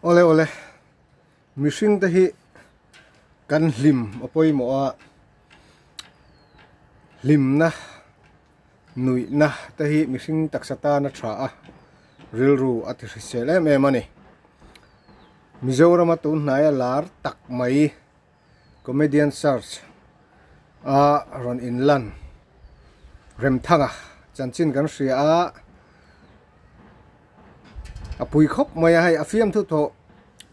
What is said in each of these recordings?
Awle awle, mihring te hi kan hlim a pawimawh a, hlimna nuihna te hi mihring taksa tan a tha a, rilru a ti hrisel em em a ni. Mizorama tun hnaia lar tak mai Comedian Search a rawn inlan Remthanga chanchin kan hria a, a pui khawp mai a hei a fiamthu thawh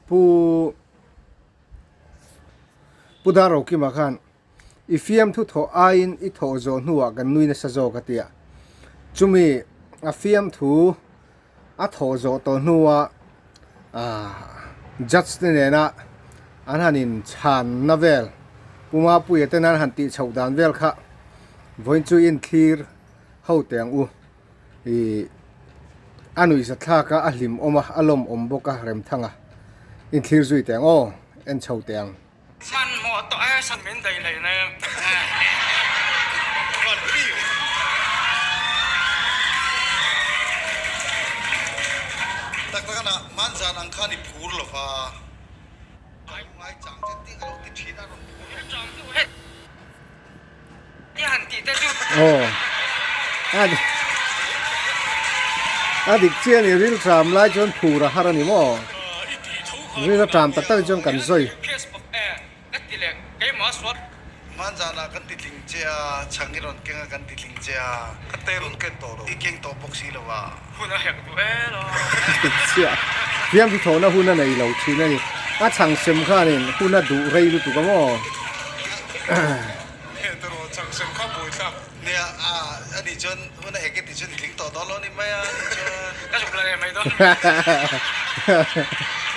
Pu Pu Darrokima khan i fiamthu thawh aiin i thawh zawh hnuah kan nui nasa zawk a ti a, chumi a fiamthu A thawh zawh tawh hnua judge te nena an han in chhanna vel Pu Mapuia ten an han tih chhoh dan vel kha vawiin chu in thlir ho teh ang u. Ih a nuihza thlak a, a hlim awm a, a lawmawm bawk a Remthanga in thlir zui teh ang aw, en chho teh ang. Hmanhmawh tawh e san min daih hlei nem. Tak tak ana hmanzan ang khan i phur lo va. Ka lo ngai chang che tih ka lo ti thin a rawn phur lo. Aw a dik chiah a ni ril tram lai chuan phur a har a ni maw ril a tram tak tak hi chuan kan zawi. Hmanzanah kan ti tling che a, chhang i rawn keng a kan ti tling che a, ka te rawn ken tawh lo, i keng tawh bawk si lo a. Hun a hek duh e lo. Dik chiah, fiamthu thawhna hun a nei lo thin a ni, a chhang sem khanin hun a duh rei lutuk a maw.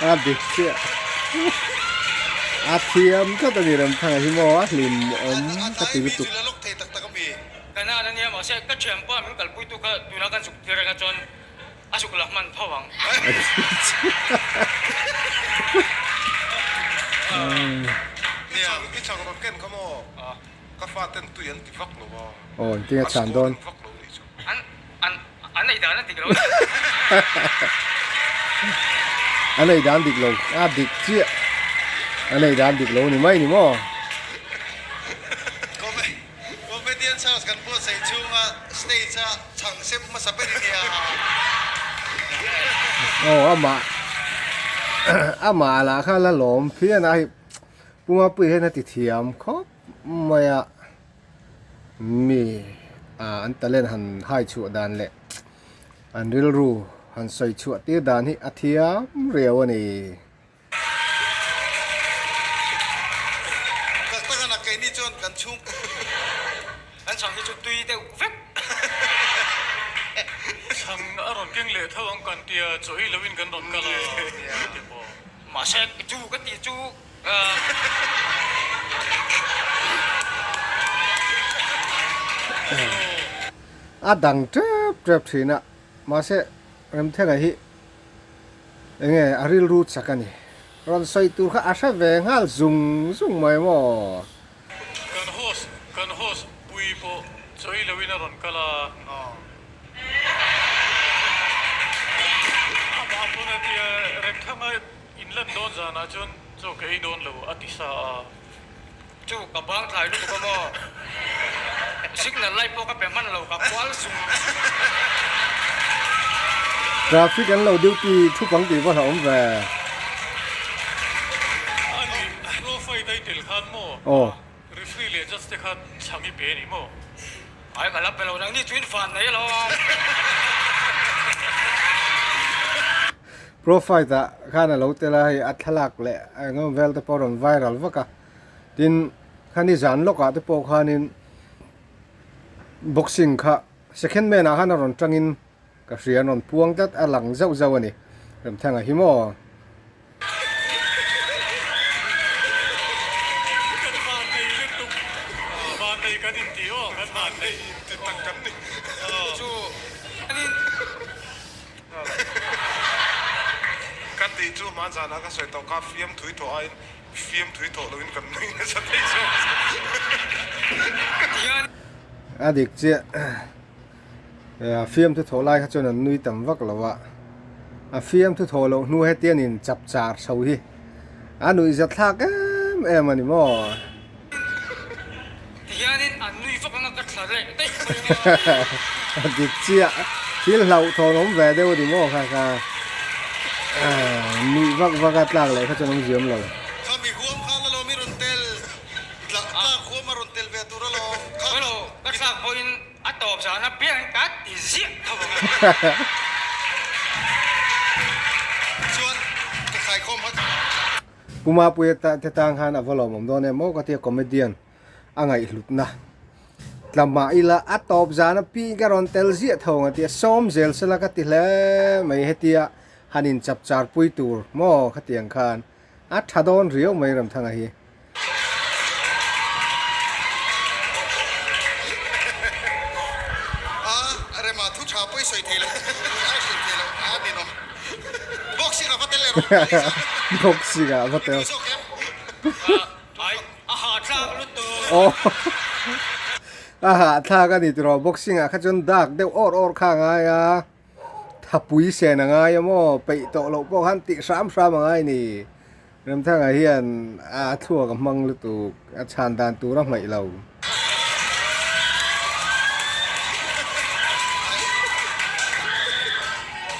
A dik chiah. A thiam tlat a ni Remthanga hi maw a hlim awm ka ti lutuk. Ka faten tui an ti vak lo a. Aw engtin a chhan dawn. A score vak lo nih chu. An an ei dan a dik lo. An ei dan dik lo. A dik chiah. An ei dan dik lo ni mai ni maw. Comedian Search kan buatsaih chhunga stage a chhang sem hmasa ber i nia. Aw amah amah lah kha la lawm phian a hei. Pu Mapuii hian a ti thiam khawp mai a, mi ah an talent han hai chhuah dan leh an rilru han sawi chhuah tir dan hi a thiam riau a ni. Tak tak a nak keini chuan kan chhung Kan chhang hi chu tui deuh vek. Chhang a rawn keng leh tho ang kan tia chaw ei loin kan rawn kal a ti pawh. Mahse chu ka tih chu A dang tep tep thin a, mahse Remthenga hi enge a rilru chak a ni. Rawn sawi tur kha a hre ve nghal zung zung mai maw? Kan host kan host pui pawh chawi loin a rawn kal a. Amah pawn a tia Remthanga in lan dawn zanah chuan chaw ka ei dawn lo a ti sa a. Chu ka bang thlai lutuk a maw? Signal light pawh ka pe hman lo ka kual zung zung. Traffic an lo duty thu pang tih pawh hlauhawm ve. A ni, pro fight a i tel khan maw? Aw. Referee leh judge te kha chhang i pe a ni maw? Ai ka la pe lo nang ni chu in fan nei alawm. Pro fight ah khan a lo tel a, hei a thlalak leh eng emaw vel te pawh a rawn viral vak a. Tin, khani zan lawkah te pawh khanin boxing kha second man ah khan a rawn tangin ka hria an rawn puang tlat a lang zauh zauh a ni. Remthanga hi maw? Kan vannei lutuk, vannei kan inti aw, kan vannei inti tak kan ni. Chu anin. Ka tih chu hmanzanah ka sawi tawh kha fiamthui thawh aiin Fiamthui tawh loin kan nui nasa thei zawk. A dik chiah. Fiamthu thawh lai kha chuan an nui tam vak lo a. A fiamthu thawh loh hnu hetian in chap char chho hi a nuihza thlak em em a ni maw? Tihianin an nui vak anga ka thla leh daih mai anga. A dik chiah, thil hlauhthawn awm ve deuh a ni maw kha kha nuih vak vak a tlak leh kha chuan awm ziam lo. Kha mi huam khan alawm i rawn tel, tlak huam a rawn tel ve tur alawm kha. Hello, ka thlak pawhin A tawp zan a piang ka ti ziah tho ang. Chuan ka khaikhawm hat. Pu Mapuia te tang khan a va lawmawm dawn em aw ka tia comedian a ngaihhlutna tla mah ila a tawp zan a piang ka rawn tel ziah tho ang a tia sawm zel sela ka ti hle mai hetia han in chap char pui tur maw khatiang khan A tha dawn riau mai Ramthanga hi. A rema thu tha pawh i sawi thei lo a sawi thei lo a ninawm boxing a va tel leh rawh Boxing ah va tel. A hahthlak lutuk. Aw a hahthlak a ni tiraw boxing ah kha chuan dak deuh awr awr kha a ngai a. Thapui sen a ngai a maw? Peih tawh loh pawh khan tih hram hram a ngai ni. Remthanga hian a thluak a hmang lutuk, a chhan dan tur a hmaih lo.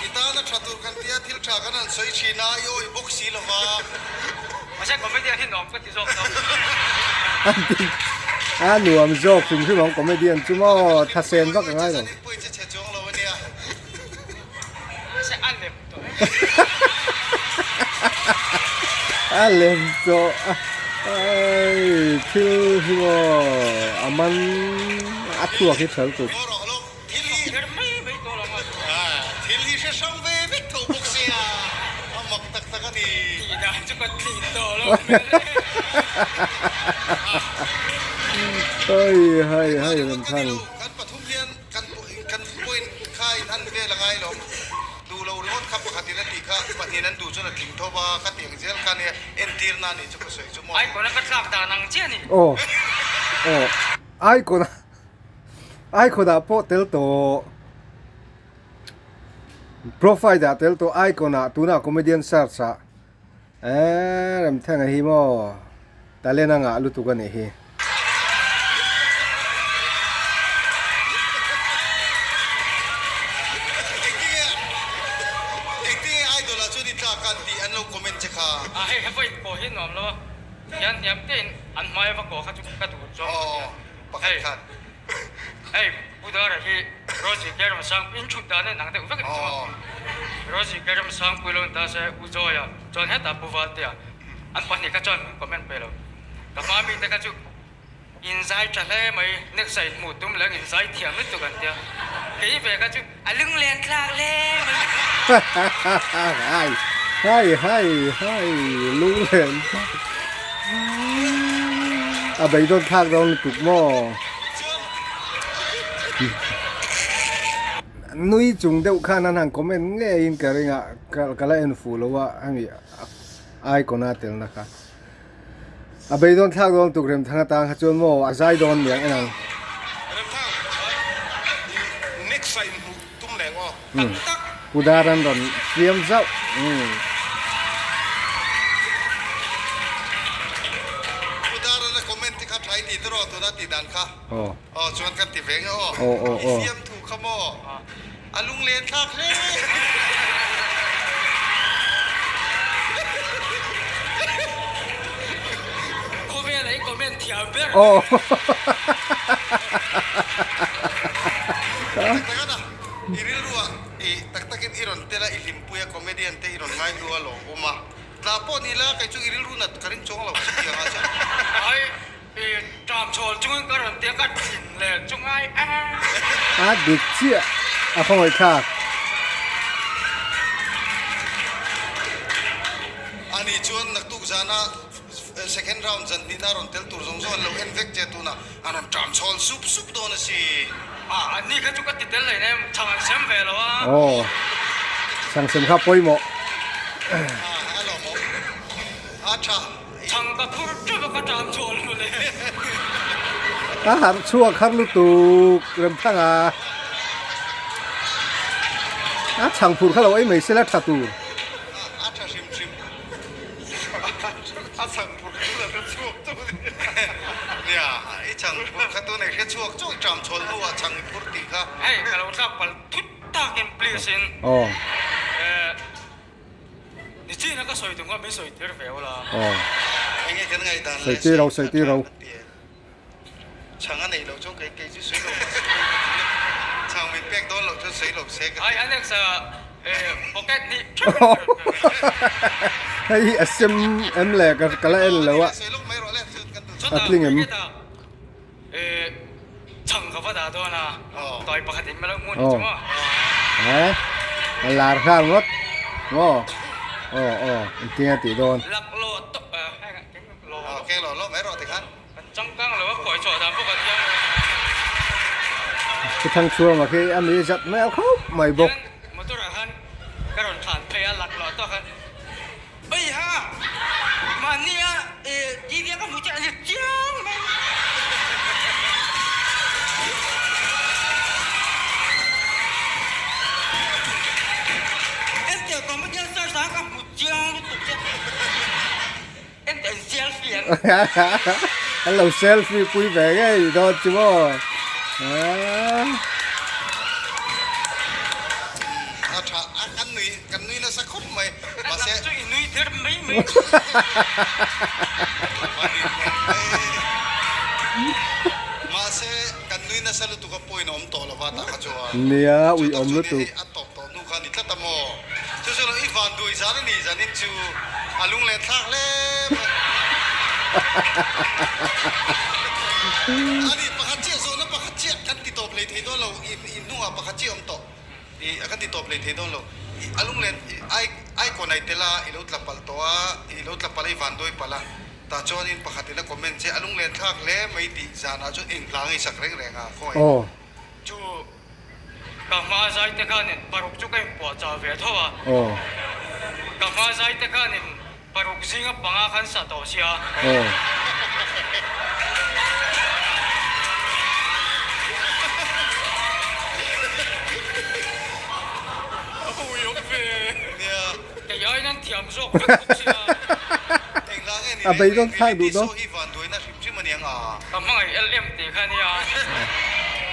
I tana tha tur kan tia thil tha kan han sawi thin a, i awih bawk si lo va. Mahse comedian hi nuam ka ti zawk tawh. A nuam zawk hrim hrim ang comedian chu maw thasen vak a ngai lo. A lem tawh ai thil hi maw a man a thluak hi ṭhal tuk. Hei hei hei Remthang. Kan kan point kha in an vel a ngai lo. Duh lo ringawt kha pakhatin a tih kha pahnihin an duh chuan a tling tho va, ka tih ang zel kha nia entirna a nih chu ka sawi chu maw. Icon a ka thlak dan ang chiah a ni. Aw aw icon a icon ah pawh tel tawh profile ah tel tawh icon ah tunah comedian search ah Eee Remthenga hi maw talent a ngah lutuk a nih hi. Engtinge idol ah chuan i tlak a tih an lo comment che kha. A hei hei vawiin pawh hi nuam lo a, hian hniam te in an hmai va kawh kha chu ka duh zawng a nia. Pakhat khan. Hei Pu Dara hi Rosie Keramsang in thut dan a inang deuh vek a ni chu a. Rosie Keramsang pui lo in ta se U Joy-a chuan hetah Pu Valtea an pahnih kha chuan min comment pe lo. Ka hma mite kha chu inzai tha hle mai next ah inhmuh tum leh ang inzai thiam lutuk an tia. Kei ve kha chu a lunglen thlak hle mai. Hai hai hai hai lunglen thlak a beidawn thlak dawn lutuk maw. Nui chung deuh khan an han comment ngeiin ka ring a ka la en fuh lo a hemi icon a telna kha a beidawn thlak dawn tuk Remthang atang kha chuan maw a zai dawn niang en ang. Remthang next a inhmuh tum leh ang aw. Pu Daran rawn fiam zauh. Pu Daran a comment te kha tha i ti tawh tuna tih dan kha. Aw. Aw chuan kan ti ve nge aw. Aw aw I aw. fiam thu kha maw a lunglen thlak hle. Khawvel ah i comment thiam ber. Aw. Tak tak a na. I rilru ah i tak takin i rawn tel a, i hlimpui a, comedian te i rawn ngaihlu a lawm awm a. Tla pawh ni la, kei chu i rilru nat ka ring chuang lo chutiang ah chuan. Ai, i ṭam chhawl chungin ka rawn tia ka thin leh chu ngai e. A dik chiah a khawngaih thlak. Ani chuan naktuk zana second round zan hnihna rawn tel tur zawng zawng an lo en vek che tunah an rawn ṭam chhawl sup sup dawn a si. A, an ni kha chu ka ti tel leh nem, chhang an sem ve lo a. Aw, chhang sem kha pawimawh. A, a lawmawm. A tha. Chhang ka phur teuh a ka ṭam chhawl mawle. Ka harh chhuak har lutuk Remthanga. A chhang phur kha lo ei mai sela tha tur. A tha hrim hrim. A chhang phur kha tuna hre chhuak chauh a ni. Nia, i chhang phur kha tuna i hre chhuak chauh i ṭam chhawl hnuah chhang i phur tih kha. Hei ka lo thlak palh thut takin please in. Aw. Ni chin a ka sawi tum kha min sawi tir ve ula. Aw. Enge kan ngaihdan leh sawi tir ro, sawi tir ro. Chhang a neih loh chuan kei kei chu sawi lo mahse chhang min pek dawn loh chuan sawi lo se ka ti. Ai Alex a pocket hnih theuh in ka rawn pe. Hei hi a sem em le ka ka la en lo a. Sawi lawk mai rawh le chuan kan duh. A tling em? Chhang ka va dah dawn a tawi pakhat in melo hmun chu maw. He a lar nghal ngawt maw aw aw engtin a tih dawn. Laklawh tawp heng Aw keng lo lawk mai rawh tikhan. Kan changkang lo a khawi chhuah dan pawh kan thiam lo. Thu thang chhuang a khi a mi zat hmel khawp mai bawk. Hian motor ah khan ka rawn thlan phei a laklawh tawk khan Oi ha! Mahni a TV a ka hmuh chiah a ni chiang mai. Entir comedian search ah ka hmu chiang lutuk che. An lo selfie pui ve ngei dawn chu maw. A tha a kan nui kan nui nasa khawp mai mahse chu i nui der mai mai mahse kan nui nasa lutuk a pawhin a awm tawh lova tah kha chuan Nia ui awm lutuk. A tawp tawh hnu kha a ni tlat a maw. Chu chu lo i van duai zan a ni zanin chu a lunglen thlak hle mai. A ni pakhat chiah zawhna pakhat chiah kan ti tawp lei thei dawn lo i i hnungah pakhat chiah awm tawh i a kan ti tawp lei thei dawn lo i a lunglen i ai icon ai tel a i lo tla palh tawh a i lo tla palh a i van duai palh a tah chuanin pakhat in a comment che a lunglen thlak hle mai tih zanah chuan eng hla ngei sak reng reng a khawngaih. Aw. Chu Ka hma zai te khanin paruk chu ka inpuah chah ve tho a. Aw. Ka hma zai te khanin paruk zinga panga khan sa tawh sia. Aw. A ui awm ve. Nia. Kei aiin an thiam zawk vek bawk sia. Engla nge ni A beidawn thlak duh reality dawn. show hi vanduaina hrim hrim a niang a. Ka hmangaih el em tih kha nia.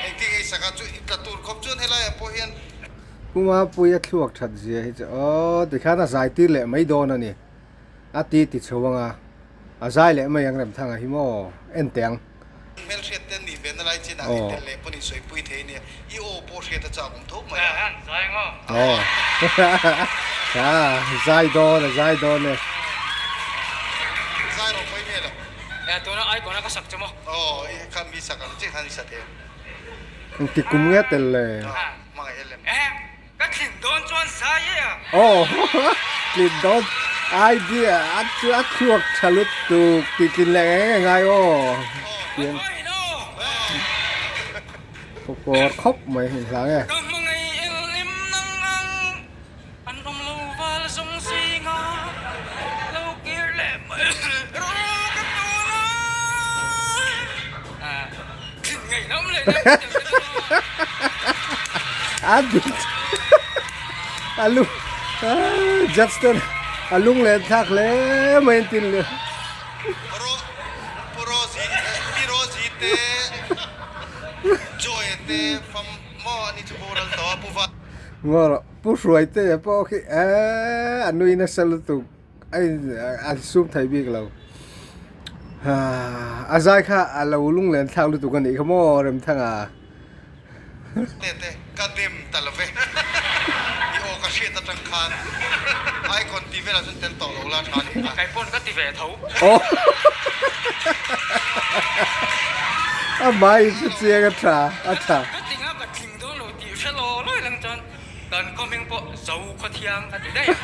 Engtin nge i saka chu i tla tur khawp chuan helaiah pawh hian. Puma Puia thluak that zia hi chu aw tikhan a zai tir leh mai dawn a ni. A ti ti chho ang a, a zai leh mai ang Remthanga hi maw en teh ang. Hmelhriat te an nih ve na lai chin ah i tel leh pawn i sawipui thei nia, i aw pawh hriat a chak awm tho mai a. Zai ngaw. Aw a zai dawn a zai dawn e. Zai rawh pawh i hmel a. E tuna icon a ka sak chu maw. Aw i khan mi sak ang chiah khan i sa thei. Engti kum nge tel le? Hmangaih el em. E ka thlin dawn chuan zai e a. Aw tlin dawn idea a chu a thluak tha lutuk tih tlin leh nge nge ngai aw. Aw. Pawr khawp mai heng hla nge. Ka hmangaih englim nang ang an awm lo val zawng zinga lo kir leh mai rawh ka tun a thin ngaihnawm leh deuh deuh te chu. A dik a lung judge ten a lung len thlak hle mai an tin le. Ro Pu Rosie Pi Rosie te Joy te fam maw ani chu boral tawh a Pu Va. Ngaw rawh Pu Hruai te pawh khi eee a nui nasa lutuk a in a sum thei bik lo a zai kha a lo lunglen thlak lutuk a nih kha maw Remthanga. Tete, ka dem ta lo ve. I aw ka hriat atang khan icon tih velah chuan tel tawh lo la tha nih kha. Kei pawn ka ti ve tho. Aw. A mai chu chiang a tha, a tha. Ka ti nga ka tling dawn lo tih hre law lawi lang chuan kan khaw hming pawh Zo Khawthiang ka ti daih a.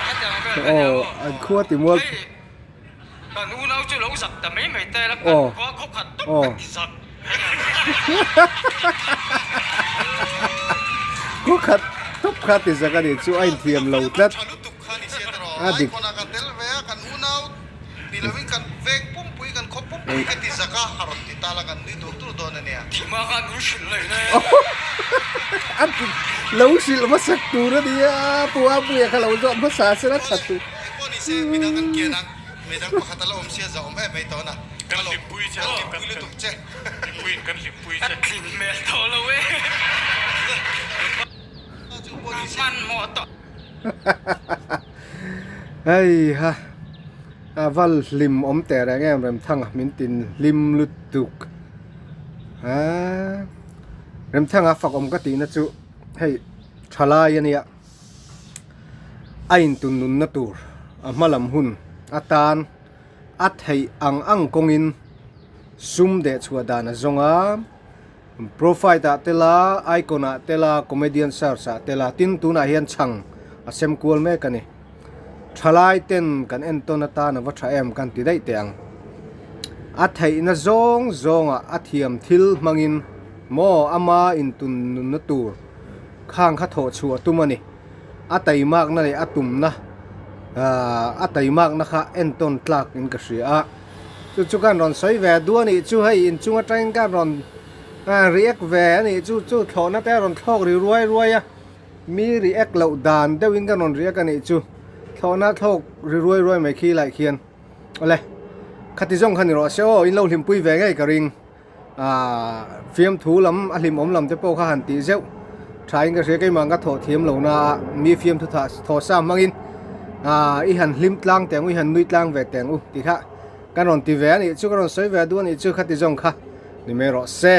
Ka ti ang vel ka nia maw. Aw, an khua ti mual. Hei Kan unau chu lo zak ta mai mai ta ila kan khua khaw khat tawp ka ti zak. Khaw khat tawp kha ti zak a nih chu a inthiam lo tlat. Tha lutuk kha ni sia tawh A dik. Icon ah kan tel ve a kan unau ni lovin kan veng pumpui kan khaw pumpui. Ka ti zak a, a rawn ti ta la kan nui dur dur dawn a nia. Thihma khan min hrilh laih le. A ti lo hrilh hmasak tur a nia, Pu Apuia kha lo zawh hmasa se la tha tur. Engpawh ni se midang kan kian ang, midang pakhat a la awm sia za awm em mai tawh na. Kan hlimpui che Kan hlimpui lutuk che. Mipuiin kan hlimpui che. A tlin hmel tawh lo e. Hmanhmawh tawh. Hei ha a val hlim awm teh reng em Remthanga min tin hlim lutuk a Remthanga fak awm ka tihna chu hei thalai ania a intun nunna tur a hma lam hun atan a theih ang ang kawngin sum deh chhuah dan a zawng a. Profile ah tel a, icon ah tel a, comedian search ah tel a, tin tunah hian chhang a sem kual mek a ni. Thalai ten kan entawn atan a va tha em kan ti daih teh ang. A theihna zawng zawngah a thiam thil hmangin maw ama intun nunna tur khang kha thawh chhuah a tum a ni. A taimakna leh a tumna a taimakna kha entawn tlak in ka hria a. Chu chu kan rawn sawi ve duh a nih chu hei inchung atangin kan rawn react ve a nih chu chu thlawhna te a rawn thlawk ri ruai ruai a mi react loh dan deuhin kan rawn react a nih chu thlawhna thlawk ri ruai ruai mai khi lai khian awle khati zawng kha ni rawh se aw in lo hlimpui ve ngei ka ring. Aaa fiamthu lam a hlimawm lam te pawh kha han tih zeuh tha in ka hria keimah ka thawh thiam lo na a mi fiamthu thah thaw sa hmangin aaa i han hlim tlang teh ang u i han nui tlang ve teh ang u tih kha ka rawn ti ve a nih chu ka rawn sawi ve duh a nih chu khati zawng kha ni mai rawh se.